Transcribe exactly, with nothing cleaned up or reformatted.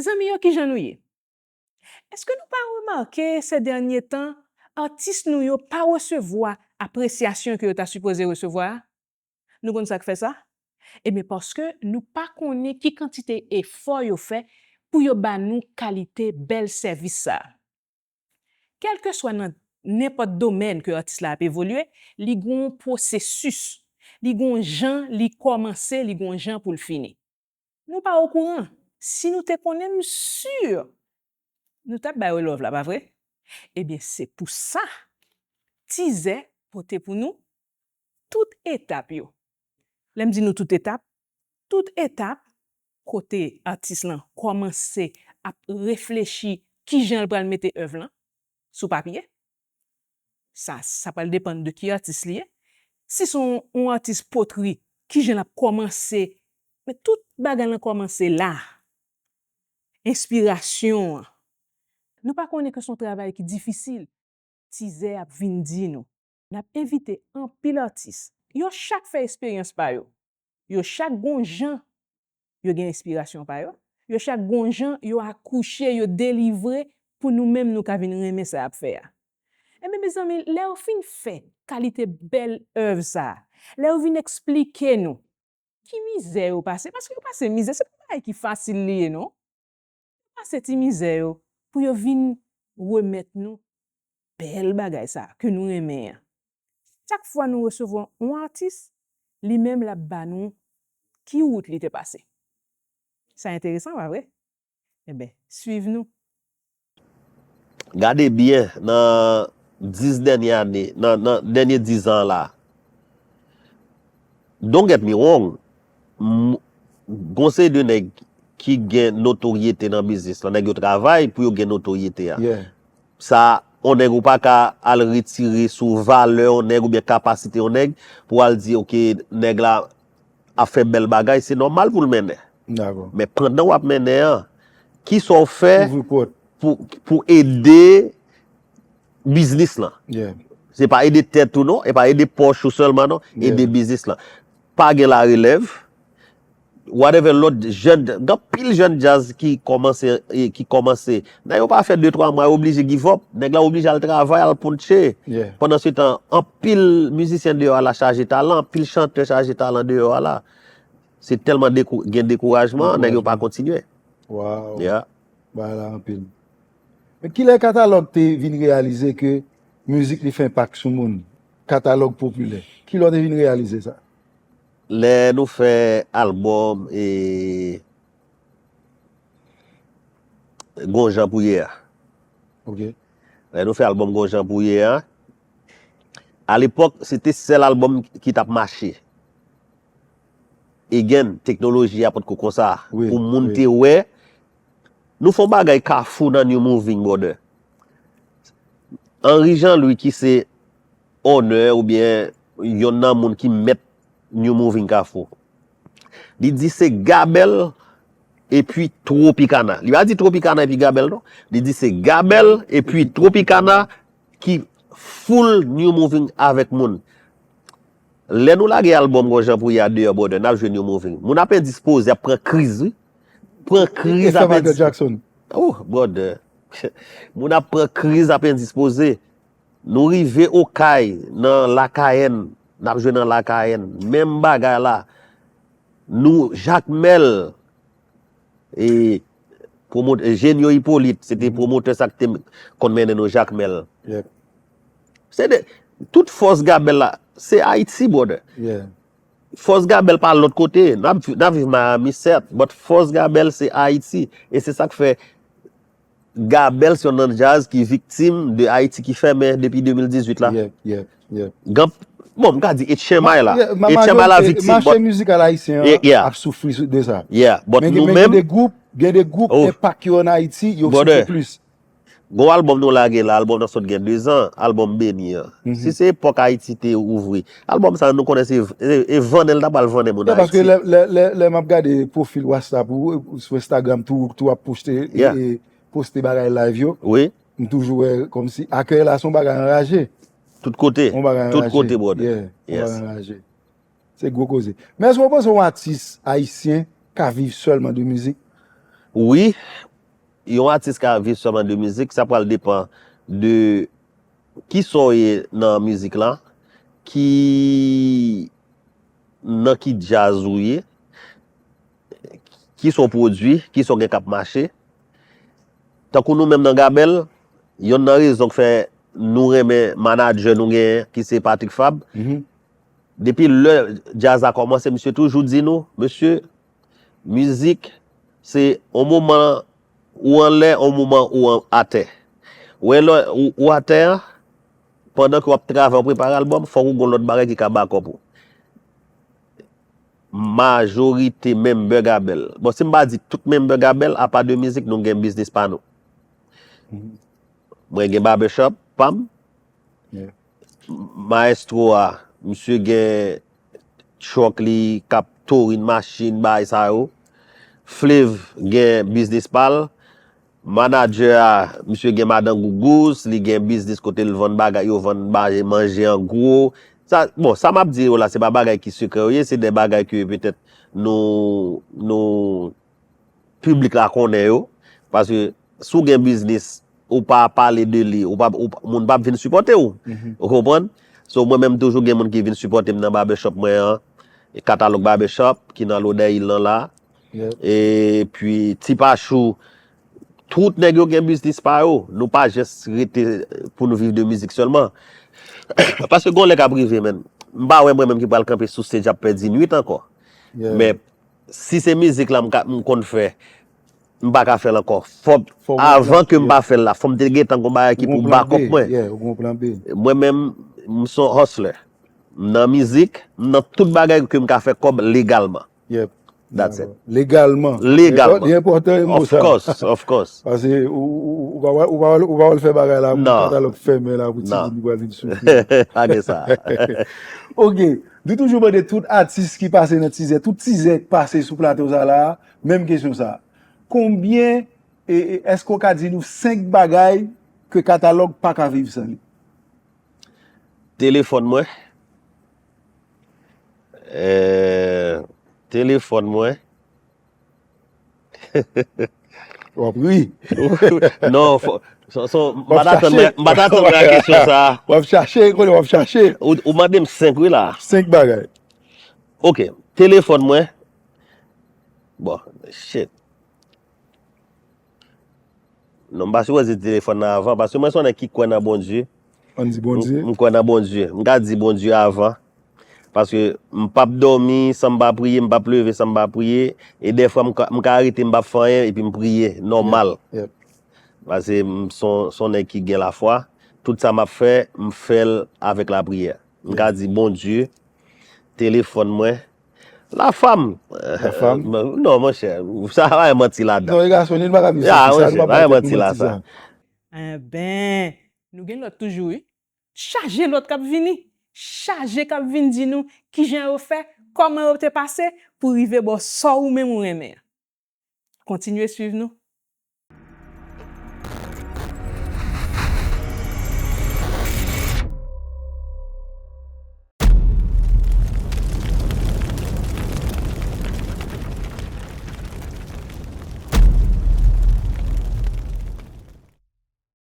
Zanmi yo, kijan nou ye? Èske nou pa remake se dènye tan, atis nou yo pa resevwa apresyasyon ke yo ta sipoze resevwa a? Nou konn sa k fè sa? Ebyen, paske nou pa konnen ki kantite efò yo fè pou yo ba nou kalite bèl sèvis sa a. Kèlkeswa nan nenpòt domèn ke atis la ap evolye, li gon pwosesis, li gon jan li kòmanse, li gon jan pou l fini. Nou pa okouran. Si nou te konnen, m si nou t ap ba yo love la, pa vre? Ebyen, se pou sa Tizè pote pou nou tout etap yo. Lè m di nou tout etap, tout etap kote atis lan kòmanse ap reflechi kijan l pral mete èv lan sou papye. Sa, sa pral depann de ki atis li ye. Si se yon, yon atis potri, kijan l ap kòmanse? Men tout bagay lan kòmanse la. Enspirasyon an. Nou pa konnen ke se yon travay ki difisil. Tizè ap vin di nou. N ap envite anpil atis. Yo chak fè esperyans pa yo. Yo chak gon jan yo gen enspirasyon pa yo. Yo chak gon jan yo akouche, yo delivre pou nou menm nou ka vin renmen sa y ap fè a. Ebyen, mezanmi, lè yo fin fè kalite bèl èv sa a, lè yo vin eksplike nou ki mizè yo pase, paske yo pase mizè, se pa bagay ki fasil li ye, non. Yo pase ti mizè yo pou yo vin remèt nou bèl bagay sa a ke nou renmen an. Chak fwa nou resevwa yon atis, li menm l ap ba nou ki wout li te pase. Sa enteresan, pa vre? Enben, swiv nou. Gade byen nan dis dènye ane, nan, nan dènye dis an la. Don't get me wrong, m- gon seri de nèg ki gen notoryete nan biznis lan, nèg yo travay pou yo gen notoryete a. Yeah. Sa, yon nèg ou pa ka al retire sou valè yon nèg oubyen kapasite yon nèg pou al di, oke, nèg la ap fè bèl bagay, se nòmal pou l mennen. Dakò. Men pandan w ap mennen an, kisa w fè Ouvri pòt. pou, pou ede biznis lan? Yeah. Se pa ede tèt ou non, e pa ede pòch ou sèlman non, ede Yeah. biznis lan. Pa gen larelèv, whatever lòt jèn, gen anpil jèn djaz ki kòmanse, e, ki kòmanse. Nèg yo pa fè de twa mwa, yo oblije give up. Nèg la oblije al travay, al pounche. Yeah. Pandan se tan, anpil mizisyen deyò a la chaje talan, anpil chantè chaje talan deyò a la. Se tèlman dekou- gen dekourajman, nèg yo pa kontinye. Wow. Yeah. Bagay la anpil. Men kilè Katalòg te vin reyalize ke mizik li fè enpak sou moun? Katalòg popilè. Kilè w te vin reyalize sa? Lè nou fè albòm e Gon Jan Pou Ye a. Ok. Lè nou fè albòm Gon Jan Pou Ye a, alepòk, se te sèl albòm ki t ap mache. Again, teknoloji a potko konsa. Wi, Pou moun wi. te wè, nou fè yon bagay kafou nan New Moving, brother. Henri Jean Louis ki se owner oubyen yonn nan moun ki mèt New Moving Kafou. Li di se Gabèl epi Tropicana. Li pa di Tropicana epi Gabèl non. Li di se Gabèl epi Tropicana ki full New Moving avèk moun. Lè nou lage albòm Gon Jan Pou Ye a deyò, brother, n ap jwe New Moving. Moun ap endispoze, ap pran kriz, wi. Pran kriz, E fè ap Michael endis- Jackson. Oh, brother. Moun ap pran kriz, ap endispoze. Nou rive Okay, nan Lakayèn. N ap jwe nan Lakayèn. Menm bagay la. Nou, Jakmèl, e, pwomotè, Genio Hyppolite, se te pwomotè sa ki te konn mennen nou Jakmèl. Yeah. Se de, tout fòs Gabèl la, se Ayiti, brother. Yeah. Fòs Gabèl pa lòt kote. N ap, n ap viv Miami, sèt, but fòs Gabèl se Ayiti. E se sa k fè Gabèl se yon nan djaz ki viktim de Ayiti ki fèmen depi de mil dizuit la. Yeah, yeah, yeah. Gan, bon, m ka di Etchenmay la. Yeah, ma- Etchenmay la majorite, viktim, mache but, mizikal ayisyen yeah, yeah. Ap soufri sou- de sa. Yeah, but Men, nou men gen menm, de gwoup, gen de gwoup Oh. enpak yo an Ayiti, yo Brother. soufri plis. Gon albòm nou lage la, albòm nan sot gen dezan, albòm Beni an. Si se epòk Ayiti te ouvri, albòm sa nou konnen se e, e vannen l ta pral vannen moun Yeah, paske Ayiti. Lè, lè, lè, lè m ap gade pwofil WhatsApp ou, ou sou Instagram tou, tou ap poste, Yeah. e, e, poste bagay live yo, Wi, m toujou wè kòmsi akèy la se yon bagay anraje. Tout kote. Yon bagay Tout anraje. Kote, brother. Yeah, yon Yes. Bagay anraje. Se gwo koze. Men èske w panse yon atis ayisyen ka viv sèlman de mizik? Wi, Yon atis ka viv sèlman de mizik, sa pral depan de kisa w ye nan mizik la, ki, nan ki djaz ou ye, kisa w pwodui, kisa w gen k ap mache. Tankou nou menm nan Gabèl, yonn nan rezon k fè nou renmen manadjè nou genyen, ki se Patrick Fab, depi lè djaz la kòmanse, misye toujou di nou, mesye, mizik, se yon moman ou anlè, yon moman ou an- atè. Ou wè lè ou, ou atè a, pandan ke w ap travay, w prepare albòm, fòk ou gen lòt bagay ki ka bakòp ou. Majorite member Gabèl. Bon, si m pa di tout member Gabèl, apa de mizik, nou gen biznis pa nou. Mwen gen barbershop pa m. Maestro a, misye gen truck li k ap torin machin, bagay sa yo. Flav gen biznis pa l. Manadjè a, misye gen madan Gougous, li gen biznis kote l vann bagay, yo vann bagay manje an gwo. Sa, bon, sa m ap di yo la, se pa bagay ki sekrè yo ye, se de bagay ke petèt nou, nou, piblik la konnen yo. Paske si w gen biznis, ou pa pale de li, ou pa, ou, moun p ap vin sipòte w. Ou konprann? So, mwen menm toujou gen moun ki vin sipòte m nan barbershop mwen an, e Katalòg Barbershop, ki nan Lodèyil lan la. Epi Ti Pachou, tout nèg yo gen biznis pa yo. Nou pa jis rete pou nou viv de mizik sèlman. Paske gon lè k ap rive, menn. M pa wè mwen menm ki pral kanpe sou stage ap pèdi nwit ankò. Men si se mizik la m ka, m konn fè, m pa ka fè l ankò. Fòk, avan ke m pa fè l la, fò m te gentan gon bagay ki pou bakòp mwen. Mwen menm, m se yon hustler. M nan mizik, m nan tout bagay ke m ka fè kòb legalman. That's it. Legalman. Legalman. Li enpòtan, mo sa. Of course, of course. Paske ou, ou, ou, ou pa wè, ou pa wè, ou pa wè l fè bagay la pou Katalòg fèmen la pou ti moun li pral vin soufri. Pa gen sa. Ok. Nou toujou mande tout atis ki pase nan Tizè, tout Tizè ki pase sou plato sa la, menm kesyon sa. Konbyen, e, e, èske w ka di nou senk bagay ke Katalòg pa ka viv san li? Telefòn mwen. Eh, telefòn mwen. W ap ri. Non, fò, so, so, m pa t atann mwen, m pa t atann mwen a kesyon sa. W ap chache, konnen w ap chache. Ou, ou mande m senk, wi, la. Senk bagay. Ok, telefòn mwen. Bon, shit. Non, m pa sipoze di telefòn nan avan, paske mwen se yon nèg ki kwè nan Bondye. Ann di Bondye. M, m kwè nan Bondye. M ka di Bondye avan. Paske m p ap dòmi san m pa priye, m p ap leve san m pa priye. E dèfwa, m ka, m ka rete, m p ap fè anyen, epi m priye, nòmal. Paske m se yon, se yon nèg ki gen lafwa. Tout sa m ap fè, m fè l avèk lapriyè. M ka di Bondye, telefòn mwen, lafam. Lafam? Non, monchè, sa pa gen manti ladan. Non, e gason, li pa ka viv san sa, li pa ka manti sa. Enben, nou gen lòt toujou, wi. Chaje lòt k ap vini. Chaje k ap vin di nou kijan yo fè, kòman yo te pase pou rive bò sa ou menm ou renmen an. Kontinye swiv nou.